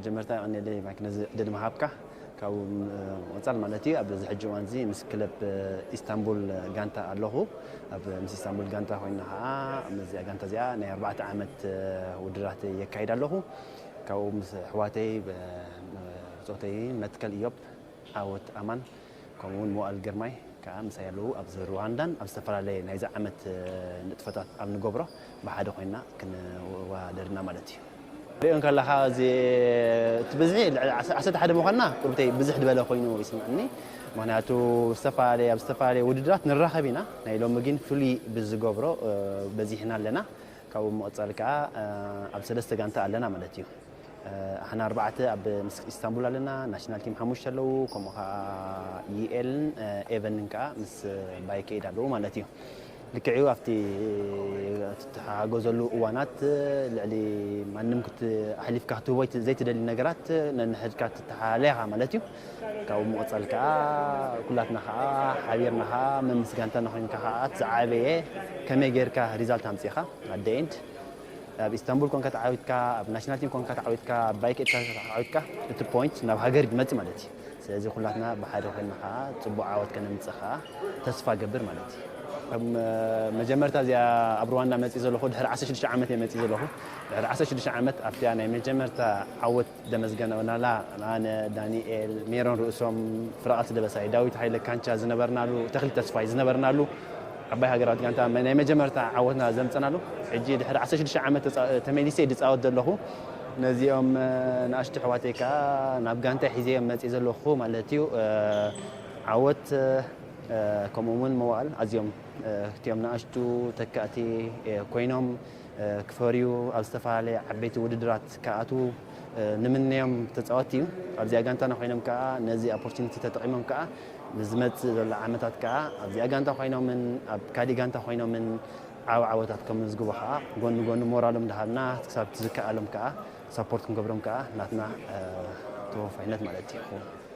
መጀመርታ የቐንየለይ ማይክ ነዚ ዕድል ምሃብካ። ካብኡ ምቕጻል ማለት እዩ ኣብዚ ሕጂ እዋን እዚ ምስ ክለብ ኢስታንቡል ጋንታ ኣለኹ። ኣብ ምስ ኢስታንቡል ጋንታ ኮይና ከዓ ምስዚኣ ጋንታ እዚኣ ናይ ኣርባዕተ ዓመት ውድድራት የካይድ ኣለኹ። ካብኡ ምስ ኣሕዋተይ ብፆተይ መትከል እዮብ፣ ዓወት ኣማን፣ ከምኡ እውን መዋእል ግርማይ ከዓ ምሳይ ኣለዉ። ኣብዚ ሩዋንዳን ኣብ ዝተፈላለየ ናይዚ ዓመት ንጥፈታት ኣብ ንገብሮ ብሓደ ኮይና ክንወዳደር ኢና ማለት እዩ። ሪኦ እንከለኻ እዚ እቲ ብዝሒ ልዕሊ ዓሰርተ ሓደ ምዃንና ቁርብተይ ብዝሕ ዝበለ ኮይኑ ይስምዐኒ። ምክንያቱ ዝተፈላለየ ኣብ ዝተፈላለየ ውድድራት ንራኸብ ኢና። ናይ ሎሚ ግን ፍሉይ ብዝገብሮ በዚሕና ኣለና። ካብኡ ምቕጻል ከዓ ኣብ ሰለስተ ጋንታ ኣለና ማለት እዩ። ኣሕና ኣርባዕተ ኣብ ምስ ኢስታንቡል ኣለና፣ ናሽናል ቲም ሓሙሽተ ኣለዉ፣ ከምኡ ከዓ ዩኤልን ኤቨንን ከዓ ምስ ባይከይድ ኣለዉ ማለት እዩ። ልክዕዩ ኣብቲ ትተሓገዘሉ እዋናት ልዕሊ ማንም ኣሕሊፍካ ክትህቦ ዘይትደሊ ነገራት ነንሕድካ ትተሓለኻ ማለት እዩ። ካብኡ ምቕጻል ከዓ ኩላትና ከዓ ሓቢርና ከዓ መምስ ጋንታና ኮይንካ ከዓ እቲ ዝዓበየ ከመይ ጌርካ ሪዛልት ኣምጺእኻ ኣደ ኤንድ ኣብ ኢስታንቡል ኮንካ ተዓዊትካ፣ ኣብ ናሽናል ቲም ኮንካ ተዓዊትካ፣ ኣብ ባይክ ኤድካ ተዓዊትካ፣ እቲ ፖይንት ናብ ሃገር ይመጽእ ማለት እዩ። ስለዚ ኩላትና ብሓደ ኮይንና ከዓ ጽቡቕ ዓወት ከነምጽእ ከዓ ተስፋ ገብር ማለት እዩ። ከም መጀመርታ እዚኣ ኣብ ሩዋንዳ መጽእ ዘለኹ ድሕሪ ዓሰርተ ሽዱሽተ ዓመት እየ መጽእ ዘለኹ። ድሕሪ ዓሰርተ ሽዱሽተ ዓመት ኣብቲያ ናይ መጀመርታ ዓወት ደመስገን ናላ ኣነ፣ ዳንኤል፣ ሜሮን ርእሶም፣ ፍረቓት ደበሳይ፣ ዳዊት ሃይለ ካንቻ ዝነበርናሉ፣ ተኽሊ ተስፋይ ዝነበርናሉ ዓባይ ሃገራዊት ጋንታ ናይ መጀመርታ ዓወትና ዘምጸናሉ። ሕጂ ድሕሪ ዓሰርተ ሽዱሽተ ዓመት ተመሊሰ ድጻወት ዘለኹ። ነዚኦም ንኣሽቱ ኣሕዋተይ ከኣ ናብ ጋንታ ሒዘዮም መጽእ ዘለኹ ማለት እዩ። ዓወት ከምኡ እውን መዋእል ኣዝዮም እቲኦም ንኣሽቱ ተካእቲ ኮይኖም ክፈርዩ ኣብ ዝተፈላለየ ዓበይቲ ውድድራት ክኣትዉ ንምነዮም ተጻወትቲ እዩ። ኣብዚኣ ጋንታና ኮይኖም ከኣ ነዚ ኦፖርቹኒቲ ተጠቒሞም ከኣ ንዝመጽእ ዘሎ ዓመታት ከኣ ኣብዚኣ ጋንታ ኮይኖምን ኣብ ካሊእ ጋንታ ኮይኖምን ዓብ ዓወታት ከም ዝግቡ ከኣ ጎኒ ጎኒ ሞራሎም እንዳሃብና ክሳብ ዝከኣሎም ከኣ ሳፖርት ክንገብሮም ከኣ ናትና ተወፋይነት ማለት እዩ።